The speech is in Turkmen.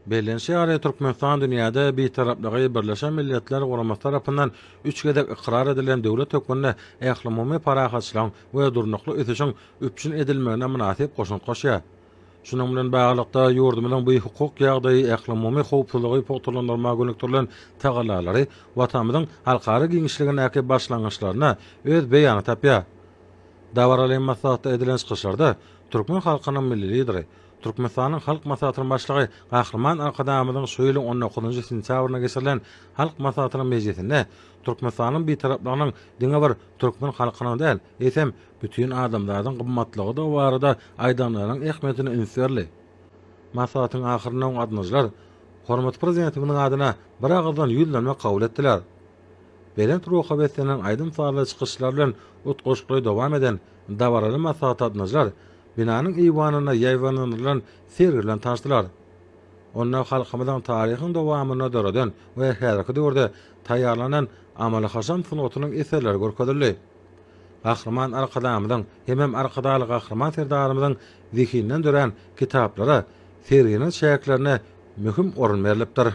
Bellenişi ýaly, Türkmenistan dünýäde Bitaraplygy Birleşen Milletler Guramasy tarapyndan üç gezek ykrar edilen döwlet hökmünde ählumumy parahatçylygyň we durnukly ösüşiň üpjün edilmegine mynasyp goşant goşýar. Şunuň bilen baglylykda, ýurdumyzyň bu hukuk ýagdaýy ählumumy howpsuzlygy pugtalandyrmaga gönükdirilen tagallalary Watanymyzyň halkara giňişligindäki başlangyçlarynda öz beýanyny tapýar. Dabaraly maslahatda edilen çykyşlarda türkmen halkynyň Milli Lideri, Türkmenistanyň Halk Maslahatynyň Başlygy Gahryman Arkadagymyzyň şu ýylyň on dokuzynjy sentýabrynda geçirilen Halk Maslahatynyň mejlisinde Türkmenistanyň Bitaraplygynyň diňe bir türkmen halkynyň däl, eýsem, bütin adamzadyň gymmatlygydygy barada aýdanlarynyň ähmiýetine üns berildi. Maslahatyň ahyrynda gatnaşyjylar hormatly Prezidentimiziň adyna biragyzdan ýüzlenme kabul etdiler. Belent ruha beslenen aýdym-sazly çykyşlar bilen utgaşykly dowam eden dabaraly maslahata gatnaşyjylar binanyň eýwanynda ýaýbaňlandyrylan sergi bilen tanyşdylar. Onda halkymyzyň taryhyň dowamynda döreden we häzirki döwürde taýýarlanan amaly-haşam sungatynyň eserleri görkezildi. Gahryman Arkadagymyzyň hemem Arkadagly Gahryman Serdarymyzyň zehininden dörän kitaplara serginiň çäklerinde möhüm orun berlipdir.